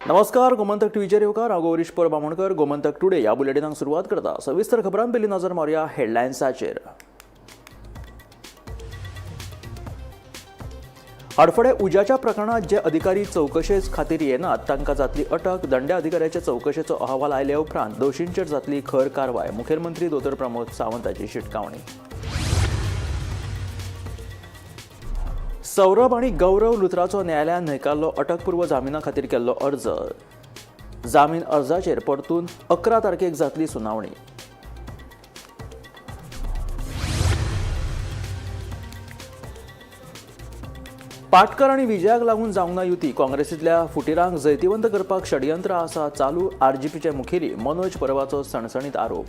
नमस्कार, गोमंतक टीव्हीचेर येवकार. हांव गौरीश परब आमोणकर. गोमंतक टुडे ह्या बुलेटिनाक सुरवात करता. सविस्तर खबरां पयलीं नजर मारुया हेडलायन्साचेर. हडफडें उज्याच्या प्रकरणात जे अधिकारी चवकशे खातीर येनात तांकां जातली अटक. दंड्या अधिकाऱ्याचे चवकशेचो अहवाल आयले उपरांत दोशींचेर जातली खर कारवाय. मुखेलमंत्री दोतोर प्रमोद सावंताची शिटकावणी. सौरभ आनी गौरव लुथराचो न्यायालयान न्हयकारलो अटकपूर्व जामिना खातीर केल्लो अर्ज. जामीन अर्जाचेर परतून 11 तारखेक जातली सुनावणी. पाटकर आनी विजयाक लागून जावंक ना युती. काँग्रेसींतल्या फुटीरांक जैतिवंत करपाक षडयंत्र आसा चालू. आरजीपीचे मुखेली मनोज परबाचो सणसणीत आरोप.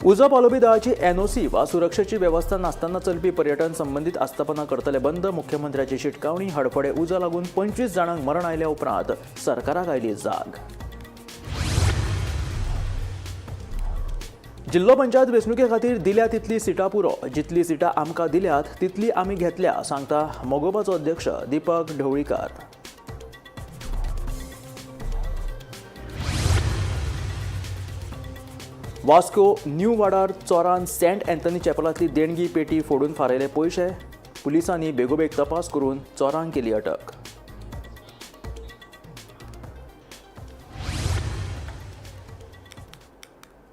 उजो पालोवपी दळाची एनओसी वा सुरक्षेची वेवस्था नासतना चलपी पर्यटन संबंदीत आस्थापनां करतले बंद. मुख्यमंत्र्याची शिटकावणी. हडफडें उजो लागून 25 जाणांक मरण आयल्या उपरांत सरकाराक आयली जाग. जिल्लो पंचायत वेंचणुके खातीर दिल्या तितली सिटां पुरो. जितली सिटां आमकां दिल्यात तितली आमी घेतल्या, सांगता मगोपाचो अध्यक्ष दीपक ढवळीकार. वास्को न्यू वाडार चोरान सेंट अँथनी चॅपलांतली देणगी पेटी फोडून फारयले पयशे. पुलिसांनी बेगोबेग तपास करून चोरांक केली अटक.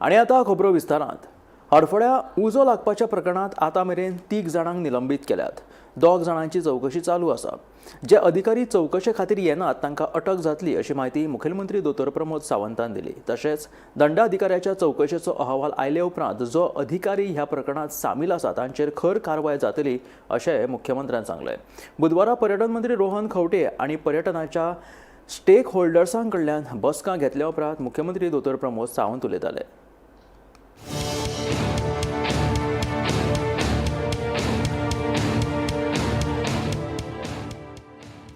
आनी आतां खबरो विस्तारांत. हडफड्या उजो लागपाच्या प्रकरणांत आतां मेरेन 3 जाणांक निलंबीत केल्यात. 2 जाणांची चवकशी चालू आसा. जे अधिकारी चवकशे खातीर येनात तांकां अटक जातली अशी म्हायती मुखेलमंत्री दोतोर प्रमोद सावंतान दिली. तशेंच दंडाधिकाऱ्याच्या चवकशेचो अहवाल आयले उपरांत जो अधिकारी ह्या प्रकरणांत सामील आसा तांचेर खर कारवाय जातली अशें मुख्यमंत्र्यान सांगलें. बुधवारा पर्यटन मंत्री रोहन खंवटे आनी पर्यटनाच्या स्टेक होल्डर्सां कडल्यान बसका घेतल्या उपरांत मुख्यमंत्री दोतोर प्रमोद सावंत उलयताले.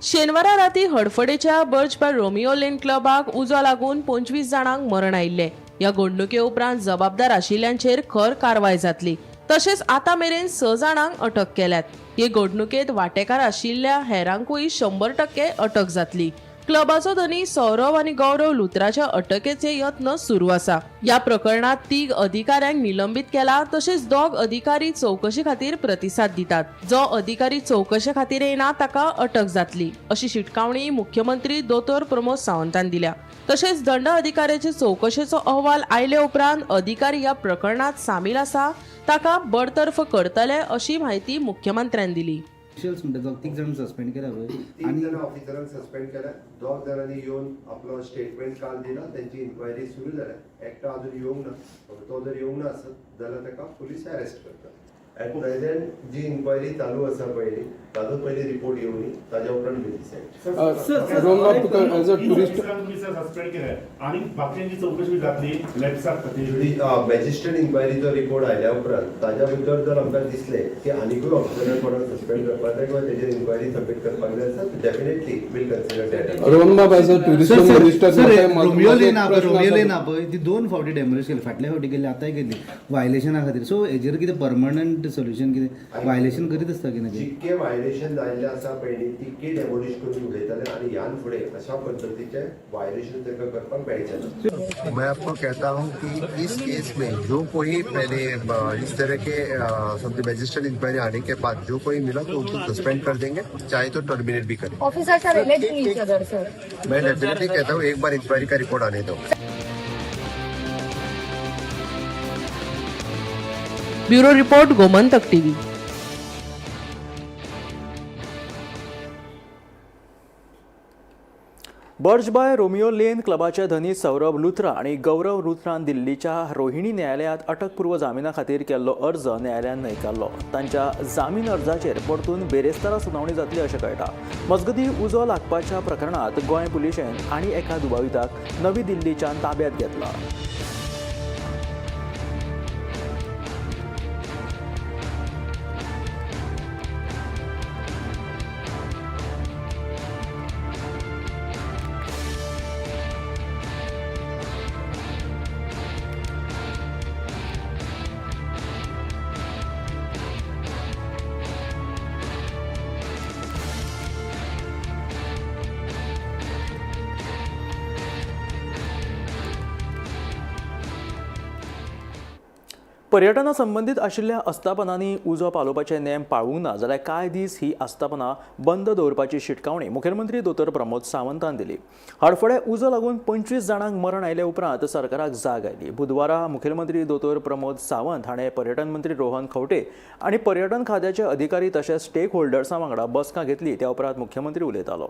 शेनवारा राती हडफडेच्या बर्च बाय रोमियो लेन क्लबाक उजो लागून 25 जाणांक मरण आयिल्लें. ह्या घडणुके उपरांत जबाबदार आशिल्ल्यांचेर खर कारवाय जातली. तशेंच आतां मेरेन 6 जाणांक अटक केल्यात. हे घडणुकेंत वांटेकार आशिल्ल्या हेरांकूय 100% अटक जातली. क्लबाचो धनी सौरभ आनी गौरव लुथराच्या अटकेचे यत्न सुरू आसा. ह्या प्रकरणात 3 अधिकाऱ्यांक निलंबीत केला. तशेंच 2 अधिकारी चवकशे खातीर प्रतिसाद दितात. जो अधिकारी चवकशे खातीर येना ताका अटक जातली अशी शिटकावणी मुख्यमंत्री दोतोर प्रमोद सावंतान दिल्या. तशेंच दंड अधिकाऱ्याचे चवकशेचो अहवाल आयले उपरांत अधिकारी ह्या प्रकरणात सामील आसा ताका बडतर्फ करतले अशी म्हायती मुख्यमंत्र्यान दिली. ऑफिशियल्स म्हणटा 3 जाण सस्पेंड केला पळय. 3 जाण ऑफिसरांक सस्पेंड केल्या. 2 जाणांनी येवन आपलो स्टेटमेंट काल दिला. तेंची इन्क्वायरी सुरू जाल्या. एकटो अजून येवंक ना. तो जर येवंक ना आसत जाल्यार ताका पुलीस अरेस्ट करता. एट प्रेझेंट जी इन्क्वायरी चालू आसा पयली ताजो पयली रिपोर्ट येवनी, ताज्या उपरांत we decide. As a tourist suspend केले आणि बाकीची चौकशी जातली लॅप्सा खातीर. मॅजिस्ट्रेट इन्क्वायरीचो रिपोर्ट आयल्या उपरांत ताज्या भितर जर आमकां दिसलें की आनिकूय ऑफिसरांक कोणाक सस्पेंड करपाक जाय किंवा तेजेर इन्क्वायरी सबमीट करपाक जाय आसा, definitely we'll consider that. Rohan Bab, as a tourist minister, Romeo lane पळय, रोमियो लेन पळय ती 2 फावटी डेमोलिश केली. फाटल्या फावटी केली, आतांय केली व्हायलेशना खातीर. सो हेजेर कितें परमनंट सोल्युशन, कितें व्हायलेशन करीत आसता कितें? जितके व्हायलेशन जाल्ले आसा पयलीं तितके डेमोलिश करून उडयताले आनी ह्यान फुडें अशा पद्दतीचे व्हायलेशन तांकां करपाक मेळचें ना. मैं आपको कहता हूं कि इस केस में जो कोई पहले इस तरह के समझे मजिस्ट्रेट इंक्वायरी आने के बाद जो कोई मिला तो उनको सस्पेंड कर देंगे, चाहे तो टर्मिनेट भी करें. Officers are alleging each other, sir. मैं डेफिनेटली कहता हूँ एक बार इंक्वायरी का रिपोर्ट आने दो. Bureau report, Gomantak TV. Birch by Romeo lane क्लबाचे धनी सौरभ लुथरा आनी गौरव लुथरान दिल्लीच्या रोहिणी न्यायालयांत अटकपूर्व जामिना खातीर केल्लो अर्ज न्यायालयान न्हयकारलो. तांच्या जामीन अर्जाचेर परतून बेरेस्तारा सुनावणी जातली अशें कळटा. मजगतीं, उजो लागपाच्या प्रकरणांत गोंय पुलिशेन आनी एका दुबाविताक नवी दिल्लीच्यान ताब्यांत घेतला. पर्यटना संबंदीत आशिल्ल्या आस्थापनांनी उजो पालोवपाचे नेम पाळूंक ना जाल्यार कांय दीस ही आस्थापनां बंद दवरपाची शिटकावणी मुखेलमंत्री दोतोर प्रमोद सावंतान दिली. हडफडें उजो लागून 25 जाणांक मरण आयले उपरांत सरकाराक जाग आयली. बुधवारा मुखेलमंत्री दोतोर प्रमोद सावंत हाणें पर्यटन मंत्री रोहन खंवटे आनी पर्यटन खात्याचे अधिकारी तशेंच स्टेक होल्डर्सां वांगडा बसका घेतली. त्या उपरांत मुख्यमंत्री उलयतालो.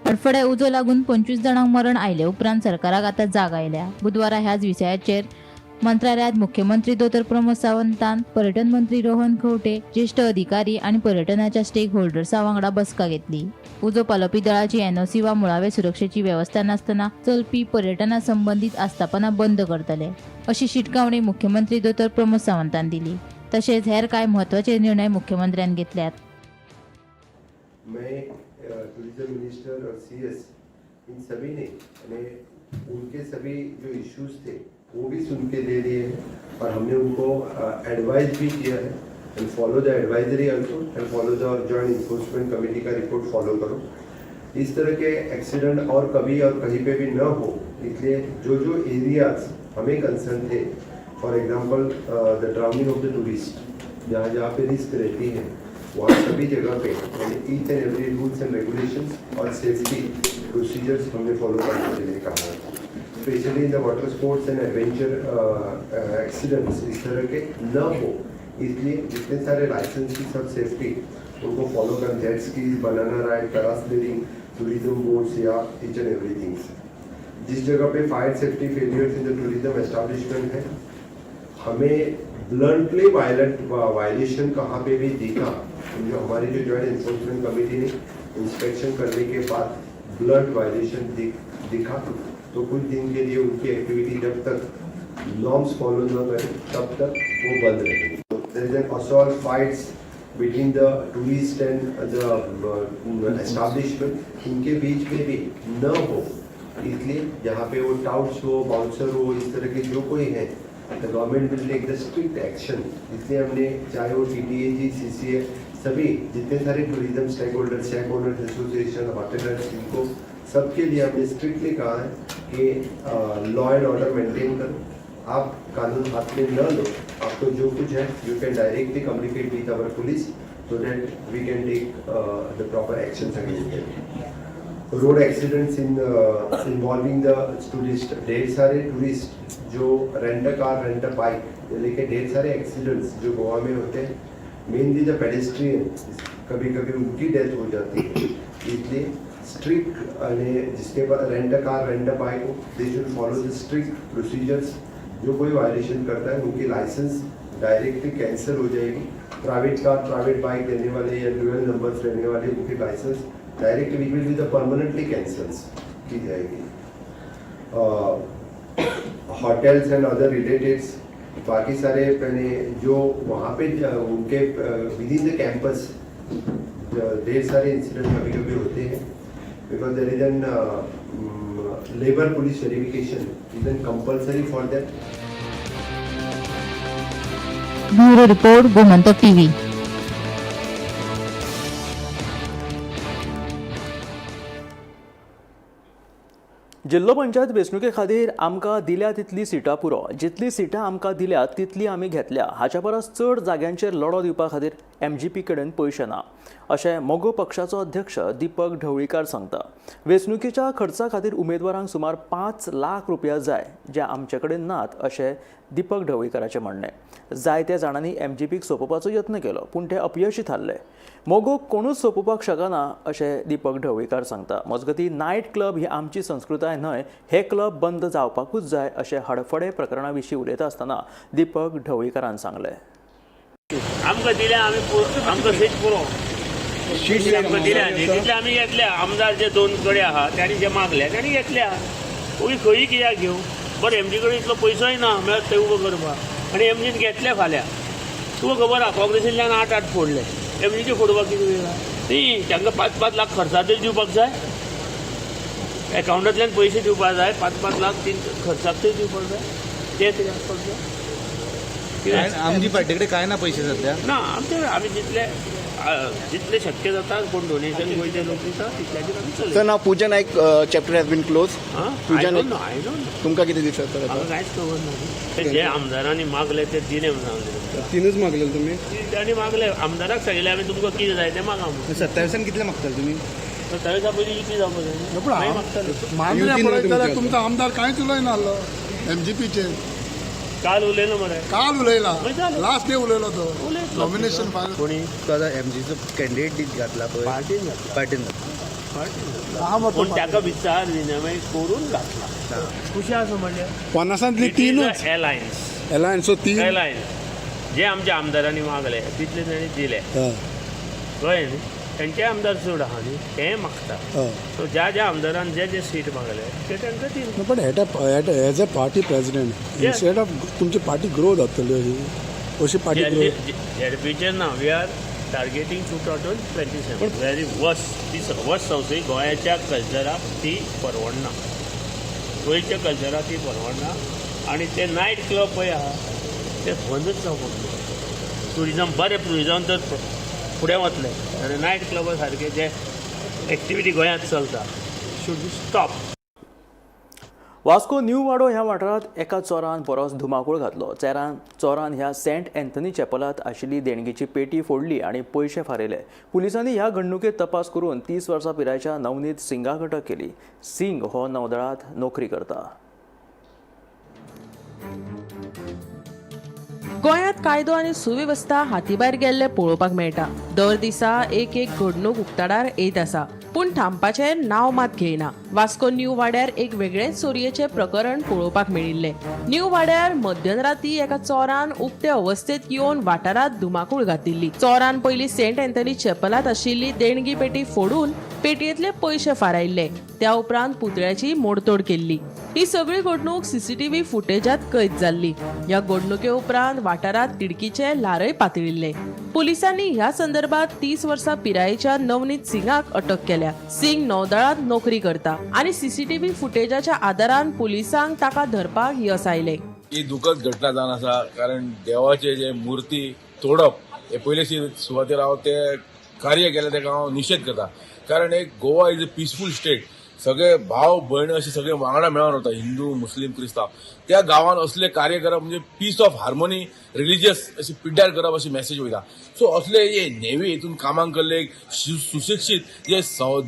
हडफड्या उजो लागून 25 जाणांक मरण आयले उपरांत सरकाराक आतां जाग आयल्या. बुधवारा ह्याच विशयाचेर मंत्रालयात मुख्यमंत्री दोतोर प्रमोद सावंतान पर्यटन मंत्री रोहन खंवटे, ज्येश्ठ अधिकारी आनी पर्यटनाच्या स्टेक होल्डर्सा वांगडा बसका घेतली. उजो पालोवपी दळाची एनओसी वा मुळावे सुरक्षेची वेवस्था नासतना चलपी पर्यटना संबंदीत आस्थापनां बंद करतले अशी शिटकावणी मुख्यमंत्री दोतोर प्रमोद सावंतान दिली. तशेंच हेर कांय म्हत्वाचे निर्णय मुख्यमंत्र्यान घेतल्यात. मैं tourism minister Aur CS in सभी ने यानी उनके सभी जो इश्यूज थे वो भी सुन के दे दिए हैं और हमने उनको एडवाइस भी किया है and follow the advisory also and follow the joint enforcement committee का रिपोर्ट फॉलो करो. इस तरह के एक्सीडेंट और कभी और कहीं पे भी न हो, इसलिए जो जो एरियाज हमें कंसर्न थे, for example the drowning of the tourist, जहाँ जहाँ पे रिस्क रहती है वहाँ सभी जगह पे यानी each and every rules and regulations Aur safety procedures हमने फॉलो करने के लिए कहा है. Specially in the water sports and adventure accidents इस तरह के न हो, इसलिए जितने सारे लाइसेंस की सब सेफ्टी उनको फॉलो कर, jet skis, banana ride, parasailing, tourism boats या ईच एंड एवरी थिंग्स. जिस जगह pay fire safety failures in the tourism establishment है, हमें ब्लंटली वायलेंट वायलेशन कहाँ पे भी दिखा, जो हमारी जो जॉइंट एनफोर्समेंट कमेटी ने इंस्पेक्शन करने के बाद ब्लंट वायलेशन दिखा तो कुछ दिन के लिए उनकी एक्टिविटी जब तक नॉर्म्स फॉलो न करें तब तक वो बंद रहेगी. There is an assault fights between the tourist and the establishment, इनके बीच में भी न हो, इसलिए जहाँ पे वो टाउट्स हो, बाउंसर हो, इस तरह के जो कोई है, the government will take the strict action. इसलिए हमने चाहे वो टीटीए जी, सीसीए, सभी जितने सारे tourism stakeholder, shack owners association, hoteliers, इनको सबके लिए हमने स्ट्रिक्टली कहा है कि लॉ एंड ऑर्डर मेंटेन करो, आप कानून हाथ में न लो. आपको जो कुछ है, you can directly communicate with our police so that we can take the proper actions against them. Road accidents in involving the tourist, ढेर सारे टूरिस्ट जो rent car, rent bike लेके ढेर सारे एक्सीडेंट्स जो गोवा में होते हैं, मेनली the pedestrian, कभी कभी उनकी डेथ हो जाती है. इसलिए स्ट्रिक्ट जिसके pass rent car, rent bike हो, they should follow the strict procedures. जो कोई वायलेशन करता है उनकी लाइसेंस डायरेक्टली कैंसिल हो जाएगी. प्राइवेट कार, प्राइवेट बाइक लेने वाले या ड्यूअल नंबर्स लेने वाले, उनकी licence directly will be the permanently cancels की जाएगी. होटल्स एंड अदर रिलेटेड्स, बाकी सारे मैंने जो वहाँ पे उनके विद इन the campus ढेर सारे इंसिडेंट कभी कभी होते हैं, because there is an labour police verification is an compulsory for that. Bureau report, Gomantak TV. जिल्लो पंचायत वेंचणुके खातीर आमकां दिल्या तितली सिटां पुरो. जितली सिटां आमकां दिल्या तितली आमी घेतल्या. हाच्या परस चड जाग्यांचेर लढो दिवपा खातीर एमजीपी कडेन पयशे ना अशें मगो पक्षाचो अध्यक्ष दीपक ढवळीकार सांगता. वेंचणुकेच्या खर्चा खातीर उमेदवारांक सुमार 5 लाख रुपया जाय, जे आमचे कडेन नात अशें दीपक ढवळीकाराचें म्हणणें. जायत्या जाणांनी एमजीपीक सोंपोवपाचो यत्न केलो पूण ते अपयशी थारले. मगोक कोणूच सोंपोवपाक शकना अशें दीपक ढवळीकार सांगता. मजगतीं, नायट क्लब ही आमची संस्कृताय न्हय, हे क्लब बंद जावपाकूच जाय अशें हडफडें प्रकरणा विशीं उलयता आसतना दीपक ढवळीकारान सांगलें. आमकां दिल्या आमी, आमकां सीट पुरो. आमकां दिल्या न्ही तितले आमी घेतल्या. आमदार जे दोन कडे आहा तांणी जे मागल्या तांणी घेतल्या. ओगी खंय कित्याक घेवं? बरें, एमजी कडेन इतलो पयसोय ना मेळत ते उबो करपाक आनी एमजीन घेतले. फाल्यां तुका खबर आहा, काँग्रेसींतल्यान 8 8 फोडले, एमजीचे फोडपाक कितें वेळ आहा? न्ही, तांकां 5 5 लाख खर्चाक तरी दिवपाक जाय. एकावंटांतल्यान पयशे दिवपाक जाय. 5 5 लाख तीन खर्चाक तरी दिवपाक जाय, ते तरी आसपाक जाय. कितें? आमची पार्टी कडेन काय ना पयशे सध्या. ना, आमचे आमी जितले जितले शक्य जाता कोण डोनेशन गोंयचे लोक दिता तितल्याचेर आमी सर चलयता. Now Puja Naik chapter has been close. Puja I Naik don't know, I don't know. तुमकां कितें दिसता सर? म्हाका कांयच खबर ना. ते जे आमदारांनी मागले ते दिले म्हणून सांगले. तीनच मागलेले तुम्ही? तांणी मागले आमदाराक सांगिल्लें आमी तुमकां कितें जाय तें मागा म्हणून. 27 कितले मागताले तुमी? 27 पयलीं कितली जावपाक जाय मागीर मागताले. युती न्हय पळयत जाल्यार तुमची. तुमचो आमदार कांयच उलयना आहलो एमजीपीचेर. काल उलयलो मरे. काल उलयला, मागीर जालें. लास्ट डे उलयलो तो. उलयतलो. नॉमिनेशन फायल कोणी तो आतां एमजीचो कॅन्डिडेट घातला पळय पार्टीन घातला. पार्टीन. पूण ताका विचार विनिमय करून घातला. खुशी आसा म्हणल्यार 50तांतली तीनच एलायन्स. एलायन्स तीन एलायन्स जे आमच्या आमदारांनी मागले तितले तांणी दिले. कळ्ळें न्ही? तांचे आमदार चड आहा न्ही, तेय मागता. सो ज्या ज्या आमदारान जे जे सीट मागले ते तांकां दिले. पण as a party president instead of तुमची पार्टी ग्रो जातली अशी अशी पार्टी ग्रो झेडपीचेर ना, we are targeting 2027. Very worse ती वर्स संवसारी गोंयाच्या कल्चराक ती परवडना, गोंयच्या कल्चराक ती परवडना. आनी ते नायट क्लब पळय आहा ते बंदच जावपाक जाय. टुरिजम बरें, टुरिजम तर फुडें वतलें आनी नायट क्लबा सारके जे एक्टिविटी गोंयांत चलता should be stop. Vasco new Wado ह्या वाठारांत एका चोरान बरोच धुमाकूळ घातलो. चोरान ह्या सेंट अँथनी चॅपलांत आशिल्ली देणगीची पेटी फोडली आनी पयशे फारयले. पुलिसांनी ह्या घडणुकेत तपास करून 30 वर्सां पिरायेच्या नवनीत सिंगाक अटक केली. सिंग हो नौदळांत नोकरी करता. गोंयांत कायदो आनी सुवेवस्था हातीभायर गेल्ले पळोवपाक मेळटा. दर दिसा एक एक घडणूक उक्ताडार येत आसा, पूण थांबपाचें नांव मात घेयना. वास्को न्यू वाड्यार एक वेगळेच चोरयेचें प्रकरण पळोवपाक मेळिल्लें. न्यू वाड्यार मध्यराती एका चोरान उक्ते अवस्थेत येवन वाठारांत धुमाकूळ घातिल्ली. चोरान पयलीं सेंट अँथनी चॅपलांत आशिल्ली देणगी पेटी फोडून पेटयेंतले पयशे फारायल्ले. त्या उपरांत पुतळ्याची मोडतोड केल्ली. ही सगळी घडणूक सीसीटीव्ही फुटेजात कैद जाल्ली. ह्या घडणुके उपरांत वाठारांत तिडकीचे ल्हारय पातळिल्ले. पुलिसांनी ह्या संदर्भात 30 वर्सां पिरायेच्या नवनीत सिंगाक अटक केल्या. सिंग नौदळांत नोकरी करता आनी सीसीटीव्ही फुटेजाच्या आदारान पुलिसांक ताका धरपाक यस आयलें. ही दुखद घटना जावन आसा, कारण देवाचे जे मूर्ती तोडप हे पयले सुवातेर हांव ते कार्य केलें ताका हांव निशेध करता. कारण एक Goa is a peaceful state, सगळे भाव भयण अशे सगळे वांगडा मेळोन रावता, हिंदू मुस्लीम क्रिस्तांव. त्या गांवान असले कार्य करप म्हणजे पीस ऑफ हार्मोनी रिलिजियस अशी पिड्ड्यार करप अशी मॅसेज वयता. सो असले जे नेवी हितून कामांक केल्ले सुशिक्षीत जे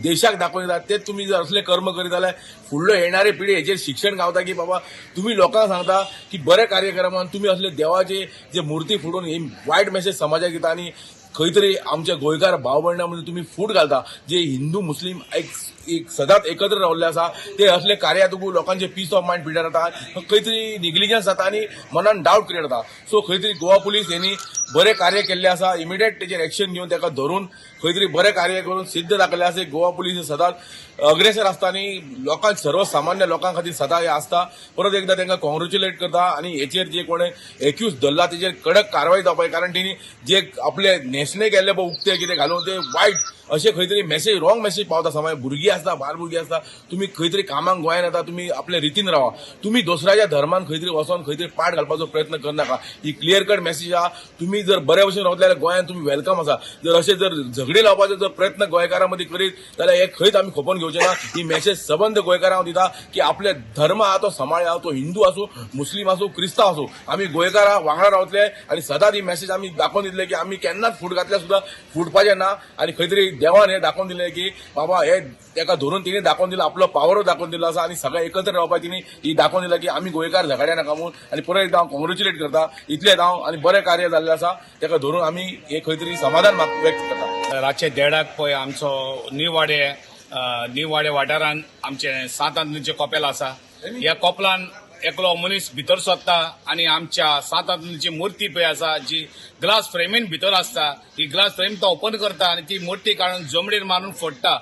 देशाक दाखोवन दिता ते तुमी जर असले कर्म करीत जाल्यार फुडलो येणारे पिढी हेचेर शिक्षण गावता की बाबा तुमी लोकांक सांगता की बरें कार्य करा म्हणून तुमी असले देवाचे जे मुर्ती फोडून ही वायट मॅसेज समाजाक दिता आनी खंय तरी आमच्या गोंयकार भाव भयणां मदीं तुमी फूट घालता. जे हिंदू मुस्लीम एक सदांच एकत्र रावल्ले आसा ते असले कार्या तुका लोकांचे पीस ऑफ मायंड पिड्ड्यार जाता, खंय तरी निग्लिजन्स जाता आनी मनान डावट क्रिएट जाता. सो खंय तरी गोवा पुलीस हेणी बरें कार्य केल्लें आसा, इमिडिएट तेजेर एक्शन घेवन ताका धरून खंय तरी बरें कार्य करून सिद्ध दाखयल्लें आसा. गोवा पुलीस सदांच अग्रेसर आसता आनी लोकांक सर्वसामान्य लोकां खातीर सदां हें आसता. परत एकदां तांकां कॉंग्रेच्युलेट करता आनी हेचेर जे कोणें एक्यूज धरला तेजेर कडक कारवाय जावपाक जाय, कारण तेणी जे आपले न्हेसणे केल्ले पळय उक्ते कितें घालून ते वायट अशें खंय तरी मॅसेज रॉंग मॅसेज पावता. समाज भुरगीं आसता, बाल भुरगीं आसता, तुमी खंय तरी कामाक गोंयान येता, तुमी आपले रितीन रावा, तुमी दुसऱ्याच्या धर्मान खंय तरी वचोन खंय तरी पाट घालपाचो प्रयत्न करनाका. ही क्लियर कट मॅसेज आहा. तुमी जर बरे भशेन रावतले जाल्यार गोंयान तुमी welcome आसा. जर अशें जर झगडी लावपाचो जर प्रयत्न गोंयकारां मदीं करीत जाल्यार हे खंयच आमी खपोवन घेवचे ना. ही मॅसेज सबंद गोंयकारांक दिता की आपले धर्म आहा तो सांबाळया, तो हिंदू आसूं, मुस्लीम आसूं, क्रिस्तांव आसूं, आमी गोंयकारां वांगडा रावतले आनी सदांच ही मॅसेज आमी दाखोवन दितले की आमी केन्नाच फूट घातल्यार सुद्दां फुटपाचें ना. आनी खंय तरी देवान हें दाखोवन दिलें की बाबा हे ताका धरून तिणें दाखोवन दिलां, आपलो पावरूय दाखोवन दिलो आसा आनी सगळें एकत्र रावपाक तिणें ही दाखोवन दिलां की आमी गोंयकार झगड्या नाका म्हणून. आनी परत एकदां हांव कॉंग्रेच्युलेट करता, इतलें हांव आनी बरें कार्य जाल्लें आसा ताका धरून आमी हे खंय तरी समाधान व्यक्त करता. रातचे 1:30 पळय आमचो निवाडे वाठारांत आमचें सांत आंतनीचें कपेल आसा. ह्या कोपलान एकलो मनीस भितर सोदता आनी आमच्या सांत आंतनीची मुर्ती पळय आसा जी ग्लास फ्रेमीन भितर आसता, ही ग्लास फ्रेम तो ओपन करता आनी ती मुर्ती काडून जमणीर मारून फोडटा.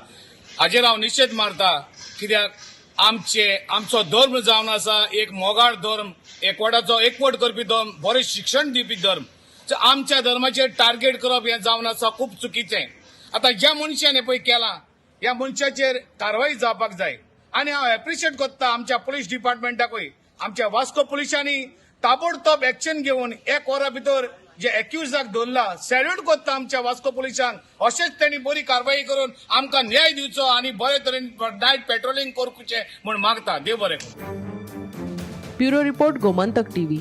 हाजेर हांव निशेध मारता, कित्याक आमचो धर्म जावन आसा एक मोगाळ धर्म, एकवटाचो एकवट करपी धर्म, बरें शिक्षण दिवपी धर्म. आमच्या धर्माचेर टार्गेट करप हें जावन आसा खूब चुकीचें. आतां ज्या मनशान हें पळय केलां ह्या मनशाचेर कारवाय जावपाक जाय आनी हांव एप्रिशिएट करता आमच्या पुलीस डिपार्टमेंटाकूय. आमच्या वास्को पुलिसांनी ताबडतोब एक्शन घेवन 1 वरा भितर जे एक्युजाक धरला, सॅल्यूट करता आमच्या वास्को पुलिसांक. अशेंच तेणी बरी कारवाई करून आमकां न्याय दिवचो आनी बरे तरेन नायट पेट्रोलिंग करचें म्हूण मागता. देव बरें करूं. Bureau report, Gomantak TV.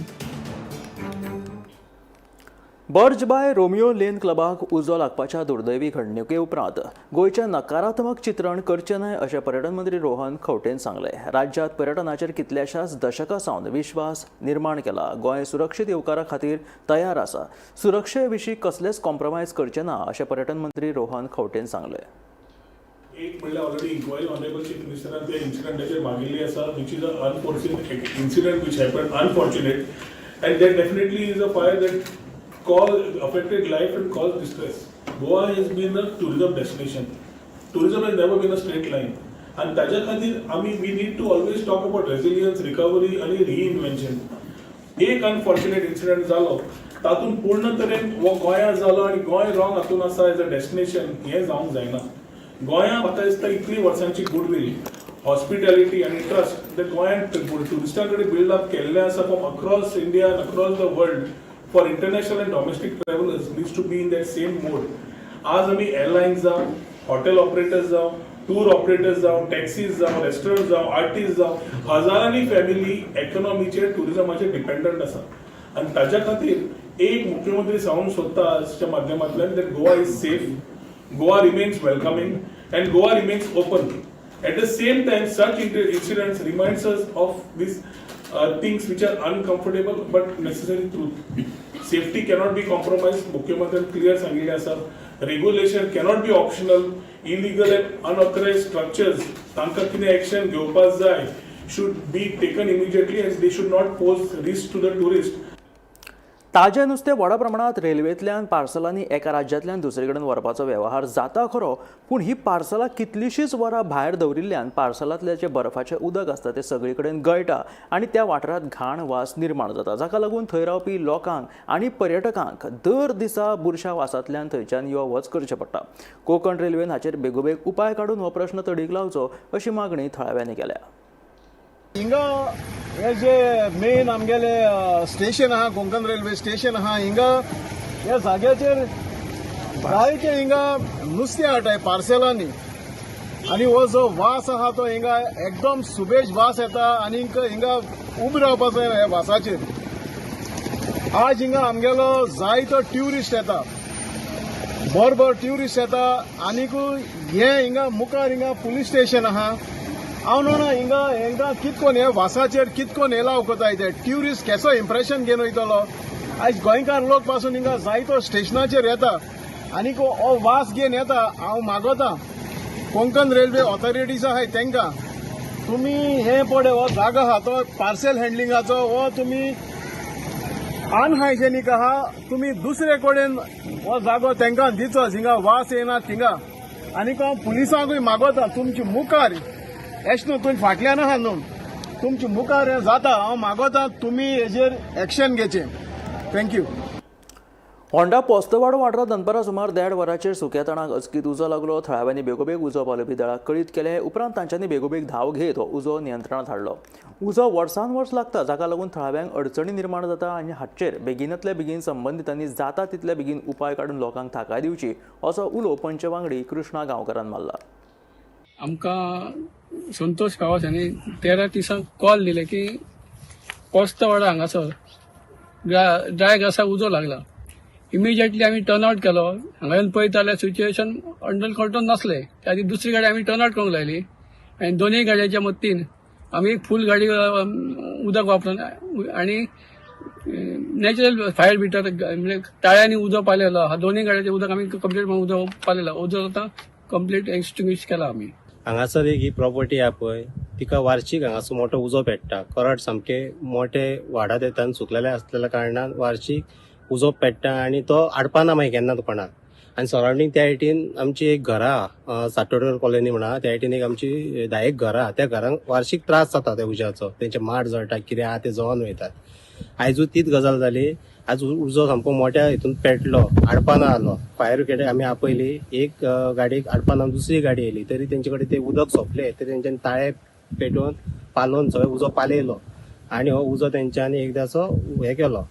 Birch by Romeo Lane क्लबाक उजो लागपाच्या दुर्दैवी घडणुके उपरांत गोंयचें नकारात्मक चित्रण करचें न्हय अशें पर्यटन मंत्री रोहन खंवटेन सांगलें. राज्यांत पर्यटनाचेर कितल्याशाच दशकां सावन विश्वास निर्माण केला. गोंय सुरक्षीत येवकारा खातीर तयार आसा. सुरक्षे विशीं कसलेच कॉम्प्रोमायज करचे ना अशें पर्यटन मंत्री रोहन खंवटेन सांगलें. एक म्हणल्यार ऑलरेडी इन्क्वायरी ऑनरेबल चीफ मिनिस्टरान त्या इन्सिडंटाचेर मागिल्ली आसा, which is a unforeseen incident which happen, unfortunate, and that definitely is a fire that cause affected life and cause distress. Goa has been a tourism destination. Tourism has never been a straight line. आनी ताज्या खातीर आमी we need to always talk about resilience, recovery आनी रिइन्व्हेन्शन. एक unfortunate incident जालो, तातूंत पूर्ण तरेन हो गोंया जालो आनी गोंय रॉंग हातून आसा एज अ डेस्टिनेशन, हें जावंक जायना. गोंया म्हाका दिसता इतली वर्सांची गुडवील, हॉस्पिटॅलिटी आनी ट्रस्ट ते गोंयांत ट्युरिस्टां कडेन बिल्ड अप केल्लें आसा from across India and across the world for international and domestic travellers needs to be in that same mode. आज आमी एअरलायन्स जावं, हॉटेल ऑपरेटर्स जावं, टूर ऑपरेटर्स जावं, टॅक्सीज जावं, रेस्टॉरंट जावं, आर्टिस्ट जावं, हजारांनी फॅमिली इकॉनॉमीचेर, ट्युरिजमाचेर डिपेंडंट आसा. आनी ताज्या खातीर एक मुख्यमंत्री सांगूंक सोदता आजच्या माध्यमांतल्यान that Goa is safe, Goa remains welcoming and Goa remains open. At the same time, such incidents reminds us of these things which are uncomfortable but necessary truth. Safety cannot be compromised. मुख्यमंत्र्यान clear सांगिल्लें आसा. Regulation cannot be optional. Illegal and unauthorized structures, तांकां कितें action घेवपाक जाय, should be taken immediately as they should not pose risk to the tourist. ताजें नुस्तें व्हडा प्रमाणांत रेल्वेंतल्यान पार्सलांनी एका राज्यांतल्यान दुसरे कडेन व्हरपाचो वेव्हार जाता खरो, पूण ही पार्सलां कितलींशींच वरां भायर दवरिल्ल्यान पार्सलांतलें जें बर्फाचें उदक आसता तें सगळे कडेन गळटा आनी त्या वाठारांत घाण वास निर्माण जाता, जाका लागून थंय रावपी लोकांक आनी पर्यटकांक दर दिसा बुरशा वासांतल्यान थंयच्यान यो वच करचें पडटा. कोंकण रेल्वेन हाचेर बेगोबेग उपाय काडून हो प्रश्न तडीक लावचो अशी मागणी थळाव्यांनी केल्या. हिंगा हे जे मेन आमगेले स्टेशन आहा, कोंकण रेल्वे स्टेशन आहा, हिंगा ह्या जाग्याचेर जायते हिंगा नुस्तें हाडटाय पार्सेलांनी आनी हो जो वास आहा तो हिंगा एकदम सुबेज वास येता आनी हिंगा उबे रावपाचो जायना ह्या वासाचेर. आज हिंगा आमगेलो जायतो ट्युरिस्ट येता, बरोबर ट्युरिस्ट येता. आनीक हे हिंगा मुखार हिंगा पुलीस स्टेशन आहा. हांव न्हू हिंगा हेंकां कितकोन हे वासाचेर कितकोन एलाव करताय ते ट्युरिस्ट केसो इम्प्रेशन घेवन वयतलो? आयज गोंयकार लोक पासून हिंगा जायतो स्टेशनाचेर येता आनीक हो वास घेवन येता. हांव मागोता कोंकण रेल्वे ऑथॉरिटीज आहाय तेंकां, तुमी हे पळय हो जागो आहा तो पार्सेल हँडलिंगाचो, हो तुमी अनहायजेनीक आहा. तुमी दुसरे कडेन हो जागो तेंकां दिचो जिंगा वास येना थिंगा. आनीक हांव पुलिसांकूय मागोता, तुमचे मुखार एश न्हू, तुमी फाटल्यान आहा न्हू, तुमचे मुखार हें जाता, हांव मागोता तुमी हेजेर एक्शन घेचें. Thank you. Honda पोस्तवाडो वाठारांत दनपारां सुमार 1:30 वरांचेर सुक्या तणाक अचकीत उजो लागलो. थळाव्यांनी बेगोबेग उजो पालोवपी दळाक कळीत केले उपरांत तांच्यांनी बेगोबेग धांव घेत हो उजो नियंत्रणांत हाडलो. उजो वर्सान वर्स लागता, जाका लागून थळाव्यांक अडचणी निर्माण जाता आनी हाचेर बेगीनातले बेगीन संबंदितांनी जाता तितले बेगीन उपाय काडून लोकांक थाकाय दिवची असो उलो पंच वांगडी कृष्णा गांवकारान मारला. आमकां संतोष गांवस हांणी 13:30 कॉल दिले की पोस्तवाडा हांगासर ड्राय ग्रासाक उजो लागला. इमिजिएटली आमी टर्न आउट केलो. हांगा येवन पळयत जाल्यार सिच्युएशन अंडर कंट्रोल नासलें. त्या खातीर दुसरी गाडी आमी टर्न आउट करूंक लायली आनी दोनूय गाडयांच्या मदतीन आमी एक फूल गाडी उदक वापरून आनी नॅचरल फायर बिटर म्हणजे ताळ्यांनी उजो पालयलो. हा दोनूय गाडयांचें उदक आमी कंप्लीट उजो पालयलो. उजो आतां कंप्लीट एक्सटिंग्विश केला आमी. हांगासर एक ही प्रॉपर्टी आहा पळय, तिका वार्षीक हांगासर मोठो उजो पेट्टा. करड सामके मोठे वाडत येता आनी सुकलेले आसलेल्या कारणान वार्षीक उजो पेट्टा आनी तो आडपाना मागीर केन्ना कोणाक. आनी सरावंडींग त्या सायडीन आमची एक घरां, साटोडकर कॉलनी म्हणा, त्या सायडीन एक आमची 10 घरां, त्या घरांक वार्षीक त्रास जाता त्या उज्याचो. तेंचे माड जळटा, कितें आहा ते जळोन वयतात. आयजूय तीच गजाल जाली. आज उजो सामको मोठ्या हितून पेटलो, आडपाना आलो. फायर ब्रिगेड आमी आपयली, एक गाडयेक आडपाना दुसरी गाडी येयली, तरी तेंचे कडेन ते उदक सोंपलें, तरी तेंच्यांनी ताळे पेटोवन पालोवन सगळें उजो पालयलो. आनी हो उजो तेंच्यांनी एकदाचो हे केलो,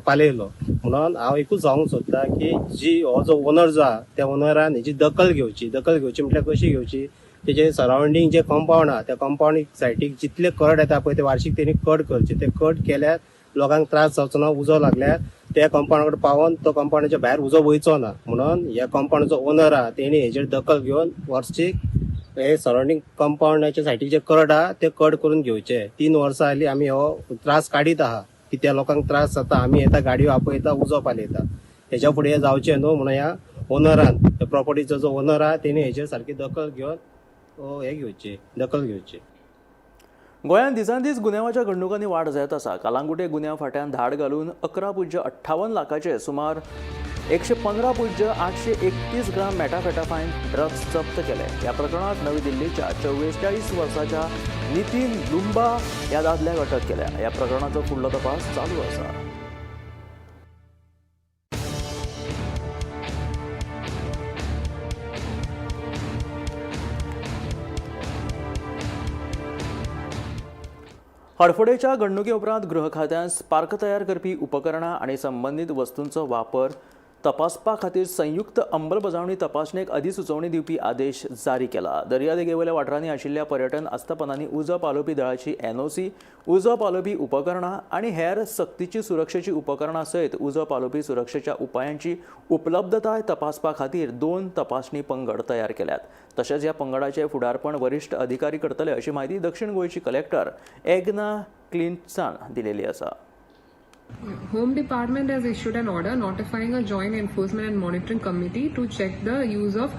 पालयलो. म्हणून हांव एकूच सांगूंक सोदता की जी हो जो ओनर जो आहा त्या ओनरान हेजी दखल घेवची. दखल घेवची म्हटल्यार कशी घेवची, तेजे सरावंडींग जे कंपावंड आहा त्या कंपावंड सायडीक जितले कड येता पळय ते वार्षिक तेणी कट करचे. ते कट केल्यार लोकांक त्रास जावचो ना. उजो लागल्यार त्या कंपावंडा कडेन पावोन तो कंपावंडाच्या भायर उजो वयचो ना. म्हणून ह्या कंपावंडाचो ओनर आहा तेणी हेजेर दखल घेवन वार्षिक हे सरावंडींग कंपावंडाच्या सायडीक जे कड आहा ते कट करून घेवचे. 3 वर्सां जाली आमी हो त्रास काडीत आहा की त्या लोकांक त्रास जाता. आमी येता, गाडयो आपयता, उजो पालयता. हेच्या फुडें हें जावचें न्हू म्हणून ह्या ओनरान, प्रॉपर्टीचो जो ओनर आहा तेणी हेजेर सारकी दखल घेवन हे घेवची, दखल घेवची. गोंयांत दिसान दीस गुन्यांवाच्या घडणुकांनी वाड जायत आसा. कालांगुटे गुन्यांव फांट्यान धाड घालून 11.58 लाखाचे सुमार 115.831 ग्राम मेटाफेटाफायन ड्रग्स जप्त केले. ह्या प्रकरणांत नवी दिल्लीच्या 44 वर्साच्या नितीन लुंबा ह्या दादल्याक अटक केल्या. ह्या प्रकरणाचो फुडलो तपास चालू आसा. हडफडेच्या घडणुके उपरांत गृह खात्यान स्पार्क तयार करपी उपकरणां आनी संबंदीत वस्तूंचो वापर तपासपा खातीर संयुक्त अंमलबजावणी तपासणेक अधिसुचोवणी दिवपी आदेश जारी केला. दर्यादेगेवयल्या वाठारांनी आशिल्ल्या पर्यटन आस्थापनांनी उजो पालोवपी दळाची एनओसी, उजो पालोवपी उपकरणां आनी हेर सक्तीची सुरक्षेची उपकरणां सयत उजो पालोवपी सुरक्षेच्या उपायांची उपलब्धताय तपासपा खातीर 2 तपासणी पंगड तयार केल्यात. तशेंच ह्या पंगडाचे फुडारपण वरिश्ठ अधिकारी करतले अशी म्हायती दक्षिण गोंयची कलेक्टर एग्ना क्लिंटसान दिलेली आसा. Home Department has issued an order notifying a joint enforcement and monitoring committee to check the use of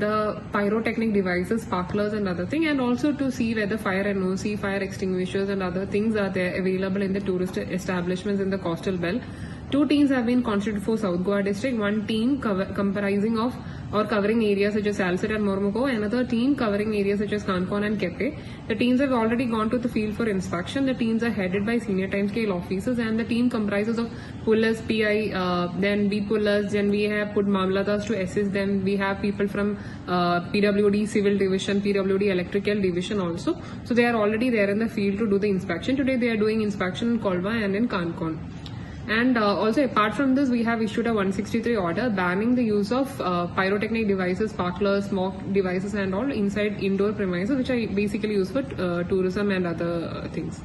the pyrotechnic devices, sparklers and other thing, and also to see whether fire NOC, fire extinguishers and other things are there available in the tourist establishments in the coastal belt. 2 teams have been constituted for South Goa district. 1 team comprising of or covering areas such as Salcete and Mormugao, another team covering areas such as Canacona and Kepe. The teams have already gone to the field for inspection. The teams are headed by senior time scale officers, and the team comprises of police, PI, then beat police, then we have put mamladas to assist them. We have people from PWD civil division, PWD electrical division also. So they are already there in the field to do the inspection. Today they are doing inspection in Kolva and in Canacona. And also apart from this, we have issued a 163 order banning the use of pyrotechnic devices, sparklers, smoke devices and all inside indoor premises, which are basically used for tourism and other things.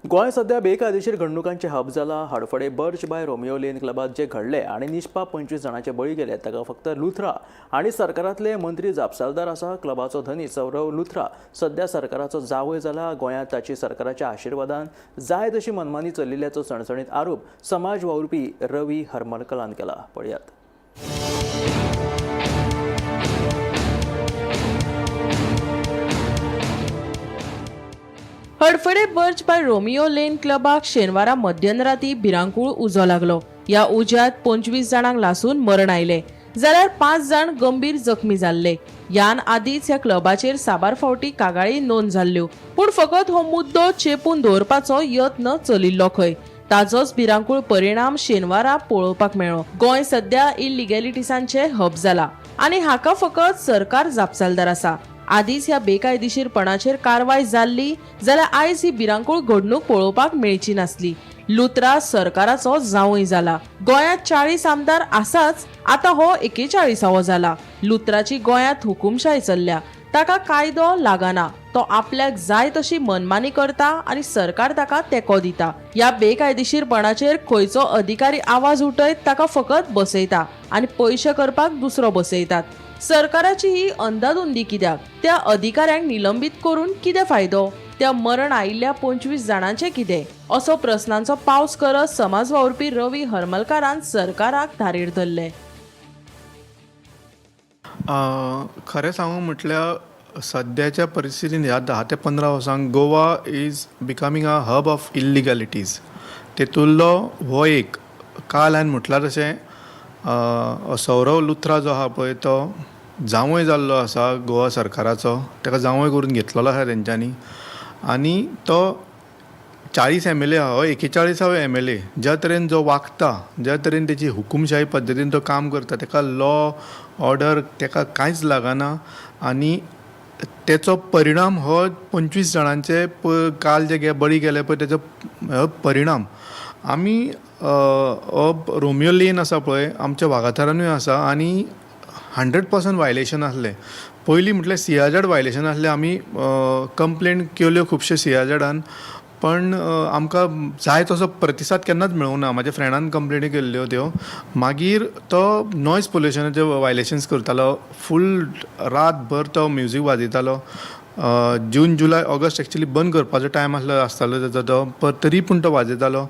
Goa सध्या बेकायदेशीर घडणुकांचे hub जाला. Hadfade Birch by Romeo Lane क्लबात जे घडले आनी निष्पाप 25 जाणांचे बळी गेले ताका फक्त लुथरा आनी सरकारांतले मंत्री जापसालदार आसा. क्लबाचो धनी सौरव लुथरा सध्या सरकाराचो जावय जाला. गोंयांत ताची सरकाराच्या आशिर्वादान जाय तशी मनमानी चलिल्ल्याचो सणसणीत आरोप समाज वावुरपी रवी हरमलकरान केला. पळयात. Hadfade Birch by Romeo Lane क्लबाक शेनवारा मध्यराती भिरांकूळ उजो लागलो. ह्या उज्यात 25 जाणांक लासून मरण आयले जाल्यार 5 जाण गंभीर जखमी जाल्ले. ह्यान आदीच ह्या क्लबाचेर साबार फावटी कागाळी नोंद जाल्ल्यो, पूण फकत हो मुद्दो चेपून दवरपाचो यत्न चलिल्लो खंय. ताजोच भिरांकूळ परिणाम शेनवारा पळोवपाक मेळ्ळो. गोंय सध्या इलिगॅलिटीजांचे हब जाला आनी हाका फकत सरकार जापसालदार आसा. आदीच ह्या बेकायदेशीरपणाचेर कारवाय जाल्ली जाल्यार आयज ही भिरांकूळ घडणूक पळोवपाक मेळची नासली. लुत्रा सरकाराचो जावंय जाला. गोंयांत 40 आमदार आसाच, आतां हो 41वो जाला. लुत्राची गोंयांत हुकुमशाय चल्ल्या. ताका कायदो लागना, तो आपल्याक जाय तशी मनमानी करता आनी सरकार ताका तेंको दिता. ह्या बेकायदेशीरपणाचेर खंयचो अधिकारी आवाज उठयत ताका फकत बसयता आनी पयशे करपाक दुसरो बसयतात. सरकाराची ही अंदाधुंदी कित्याक? त्या अधिकाऱ्यांक निलंबीत करून कितें फायदो? त्या मरण आयिल्ल्या 25 जाणांचें कितें? असो प्रस्नांचो पावस करत समाज वावुरपी रवी हरमलकारान सरकाराक धारेर धरले. खरें सांगू म्हटल्यार सद्याच्या परिस्थितीन ह्या 10 ते 15 वर्सांक Goa is becoming a hub of illegalities. तेतूंतलो हो एक. काल हांवें म्हटलां तशें सौरव लुथरा जो आहा पळय तो जांवय जाल्लो आसा गोवा सरकाराचो. ताका जांवय करून घेतलेलो आसा तेंच्यांनी आनी तो 40 MLA आहा, हो 41वो MLA. ज्या तरेन जो वागता, ज्या तरेन तेची हुकुमशाही पद्दतीन तो काम करता, ताका लॉ ऑर्डर ताका कांयच लागना आनी तेचो परिणाम हो 25 जाणांचे काल जे बळी गेले पळय तेचो हो परिणाम. आमी हो रोमियो लेन आसा पळय आमच्या वागातोरानूय आसा आनी 100% वायलेशन आसलें. पयलीं म्हटल्यार सियाझाड वायलेशन आसलें. आमी कंप्लेन केल्यो खुबशे सियाझाडान, पण आमकां जाय तसो प्रतिसाद केन्नाच मेळूंक ना. म्हाज्या फ्रेंडान कंप्लेनी केल्ल्यो त्यो. मागीर तो नॉयज पोल्युशनाचे वायलेशन्स करतालो, फूल रातभर तो म्युजीक वाजयतालो. जून जुलय ऑगस्ट एक्चुली बंद करपाचो टायम आसलो आसतालो तेजो तो, पण तरी पूण तो वाजयतालो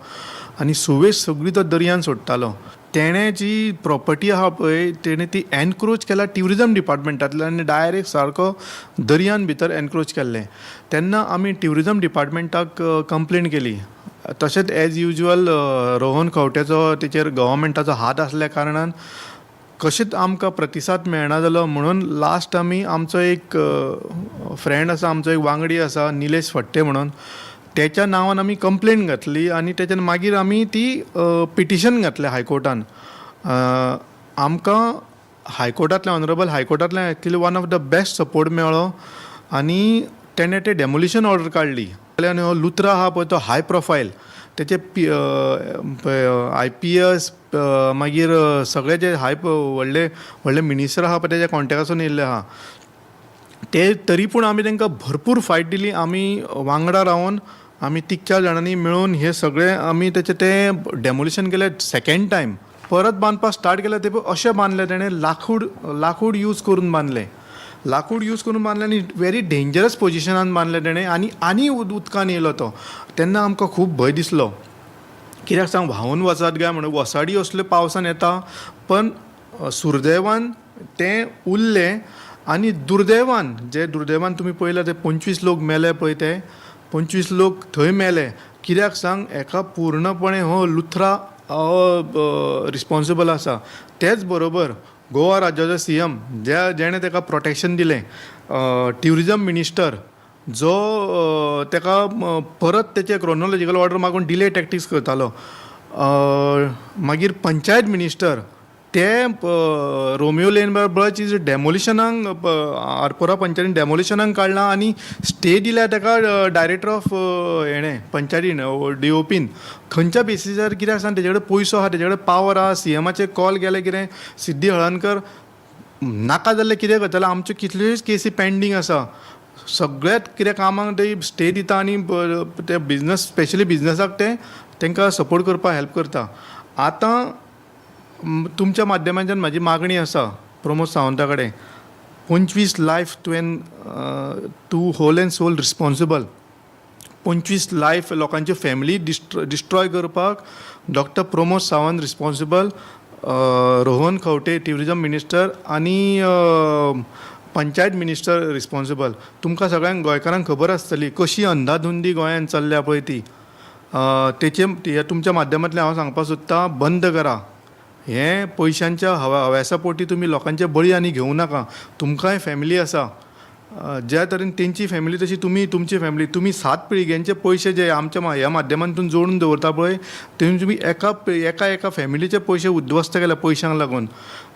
आनी सुवेज सगळी तो दर्यान सोडटालो. तेणें जी प्रॉपर्टी आहा पळय तेणें ती एनक्रोच केला ट्युरिजम डिपार्टमेंटांतल्यान आनी डायरेक्ट सारको दर्यान भितर एनक्रोच केल्लें. तेन्ना आमी ट्युरिजम डिपार्टमेंटाक कंप्लेन केली. तशेंच एज युजल रोहन खंवटेचो तेचेर गव्हर्मेंटाचो हात आसल्या कारणान कशेंच आमकां प्रतिसाद मेळना जालो. म्हणून लास्ट आमी आमचो एक फ्रेंड आसा, आमचो एक वांगडी आसा निलेश फडते म्हणून, तेच्या नांवान आमी कंप्लेन घातली आनी तेच्या मागीर आमी ती पिटिशन घातलें हायकोर्टान. आमकां हायकोर्टांतल्यान, honourable हायकोर्टांतल्यान actually one of the best support मेळ्ळो आनी तेणें तें डेमोलिशन ऑर्डर काडली. आनी हो लुथरा आहा पळय तो हाय प्रोफायल, तेचे IPS मागीर सगळे जे हाय व्हडले व्हडले मिनिस्टर आहा पळय तेच्या कॉन्टेक्टासून येयल्ले आहा ते. तरी पूण आमी तांकां भरपूर फायट दिली. आमी वांगडा रावन आमी तीग चार जाणांनी मेळून हे सगळे आमी तेचें तें डेमोलिशन केलें. सेकेंड टायम परत बांदपाक स्टार्ट केलें ते पळय अशें बांदलें तेणें, लाकूड लाकूड यूज करून बांदलें, लाकूड यूज करून बांदलें आनी व्हेरी डेंजरस पोजिशनान बांदलें तेणें आनी आनी उदकान येयलो तो. तेन्ना आमकां खूब भंय दिसलो, कित्याक सांग व्हांवून वचत काय म्हणून. वसाडी असल्यो पावसान येता, पण सुर्दैवान तें उरलें. आनी दुर्दैवान, जे दुर्दैवान तुमी पळयला ते 25 लोक मेले पळय, ते 25 लोक थंय मेले. कित्याक सांग, हेका पूर्णपणे हो लुथरा हो रिस्पोन्सिबल आसा. तेच बरोबर गोवा राज्याचो CM ज्या जेणें ताका प्रोटेक्शन दिलें, ट्युरिजम मिनिस्टर जो ताका परत तेचे क्रोनोलॉजिकल ऑर्डर मागून डिले टॅक्टिक्स करतालो, मागीर पंचायत मिनिस्टर ते रोमियो लेन बर्च is डेमोलिशनाक आरपोरा पंचायतीन डेमोलिशनाक काडलां आनी स्टे दिल्या ताका डायरेक्टर ऑफ हेणें पंचायतीन DOPन. खंयच्या बेसिसार, कित्याक सांग, तेजे कडेन पयसो आहा, तेजे कडेन पावर आहा. CMाचे कॉल गेले कितें, सिद्धी हळर्णकर नाका जाल्लें कितें करतले. आमच्यो कितल्योच केसी पेंडींग आसा, सगळ्यात कितें कामाक ते स्टे दिता आनी ते बिजनस, स्पेशली बिजनसाक ते तांकां सपोर्ट करपाक हेल्प करता. आतां तुमच्या माध्यमांतल्यान म्हाजी मागणी आसा प्रमोद सावंता कडेन, 25 लायफ तुवें तूं whole and soul responsible. 25 life लोकांच्यो फॅमिली डिस्ट्रॉय करपाक doctor Pramod Sawant responsible, Rohan Khaunte tourism minister आनी पंचायत मिनिस्टर रिस्पोन्सिबल. तुमकां सगळ्यांक गोंयकारांक खबर आसतली कशी अंधाधुंदी गोंयांत चल्ल्या पळय ती. तेचे तुमच्या माध्यमांतल्यान हांव सांगपाक सोदतां, बंद करा हें पयशांच्या हव्यासा पोटी तुमी लोकांचे बळी आनी घेवं नाका. तुमकांय फॅमिली आसा, ज्या तरेन तेंची फॅमिली तशी तुमी तुमची फॅमिली, तुमी 7 पिळग्यांचे पयशे जे आमच्या ह्या माध्यमांतून जोडून दवरता पळय, तेतून तुमी एका एका एका फॅमिलीचे पयशे उद्ध्वस्त केल्या पयशांक लागून.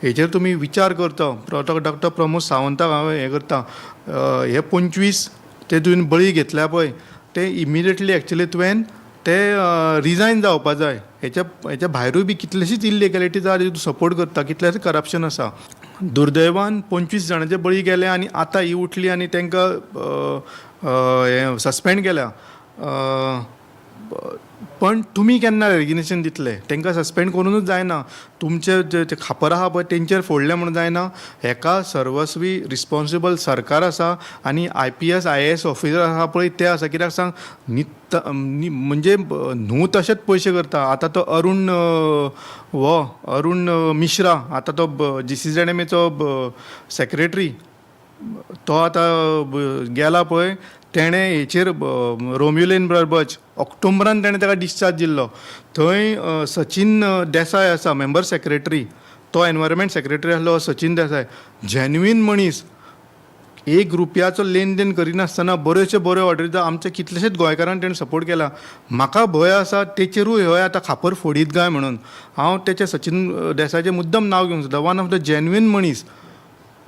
हेचेर तुमी विचार करता. डॉक्टर प्रमोद सावंताक हांव हें करता, हे 25 ते तुवें बळी घेतल्या पळय ते इमिडिएटली एक्चुली तुवें ते रिजायन जावपा जाय. हेच्या भायरूय बी कितलेशीच इल्लिगॅलिटीज आहा, तूं सपोर्ट करता, कितलेशेच करप्शन आसा. दुर्दैवान 25 जाणांचे बळी गेले आनी आतां ही उठली आनी तांकां हें सस्पेंड केल्या. पण तुमी केन्ना रेजिग्नेशन दितले? तांकां सस्पेंड करुनूच जायना, तुमचे जे खापर आहा पळय तेंचेर फोडलें म्हणून जायना. हेका सर्वस्वी रिस्पोन्सिबल सरकार आसा आनी IPS IAS officer आहा पळय ते आसा. कित्याक सांग, नित्त म्हणजे न्हू तशेंच पयशे करता. आतां तो अरुण हो अरुण मिश्रा, आतां तो GCZMAचो सेक्रेटरी, तो आतां गेला पळय, तेणें हेचेर रोमियो लेन बर्च ऑक्टोबरान तेणें ताका डिस्चार्ज दिल्लो. थंय सचिन देसाय आसा मेंबर सेक्रेटरी, तो एनवायरमेंट सेक्रेटरी आसलो सचिन देसाय, जेन्युइन मनीस, 1 रुपयाचो लेन then करिनासतना बऱ्योच्यो बऱ्यो ऑर्डरी दिता. आमच्या कितलेशेच गोंयकारांक तेणें सपोर्ट केला. म्हाका भंय आसा तेचेरूय हय आतां खापर फोडीत काय म्हणून. हांव तेचें सचिन देसायाचें मुद्दम नांव घेवंक सोदता, वन ऑफ the genuine मनीस.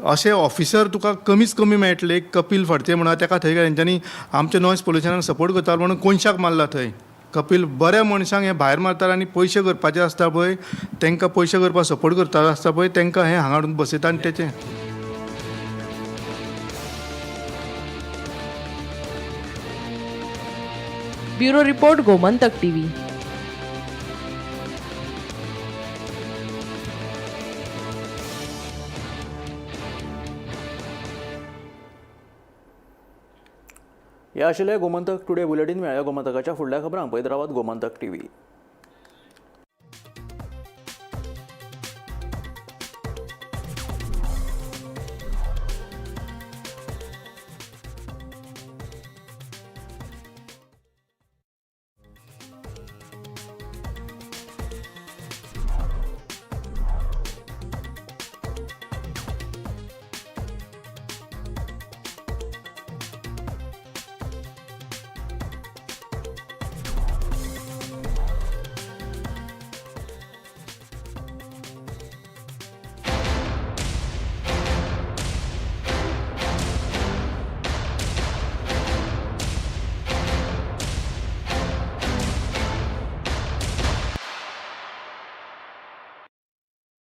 अशे ऑफिसर तुका कमीच कमी मेळटले. एक कपील फडते म्हणून ताका थंय तेंच्यांनी आमच्या नॉयज पोल्युशनाक सपोर्ट करतालो म्हणून कोनशाक मारला थंय. कपील बऱ्या मनशांक हे भायर मारतात आनी पयशे करपाचे आसता पळय तांकां, पयशे करपाक सपोर्ट करता आसता पळय तांकां, हे हांगा हाडून बसयता आनी तेचें. Bureau report, Gomantak TV. हे आशिल्लें गोमंतक टुडे बुलेटीन. मेळ्ळ्या गोमंतकाच्या फुडल्या खबरांक पळयत रावात गोमंतक टीव्ही.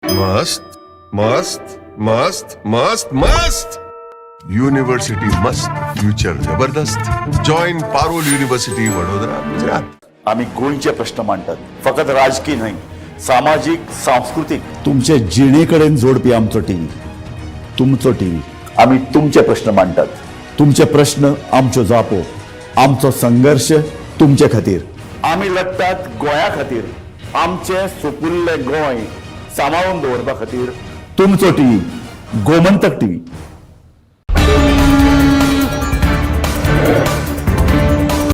मस्त मस्त मस्त मस्त मस्त युनिव्हर्सिटी मस्त, फ्युचर जबरदस्त. Join Parul university, Vadodara, Gujarat. आम्ही गोंयचे प्रश्न मांडटात, फकत राजकीय न्हय, सामाजीक, सांस्कृतीक, तुमचे जिणे कडेन जोडपी आमचो टीव्ही, तुमचो टीव्ही. आम्ही तुमचे प्रश्न मांडटात, तुमचे प्रश्न आमच्यो जापो, आमचो संघर्श तुमचे खातीर. आमी लढटात गोंया खातीर, आमचें सुपुल्लें गोंय सांबाळून दवरपा खातीर. तुमचो टीव्ही, गोमंतक टीव्ही.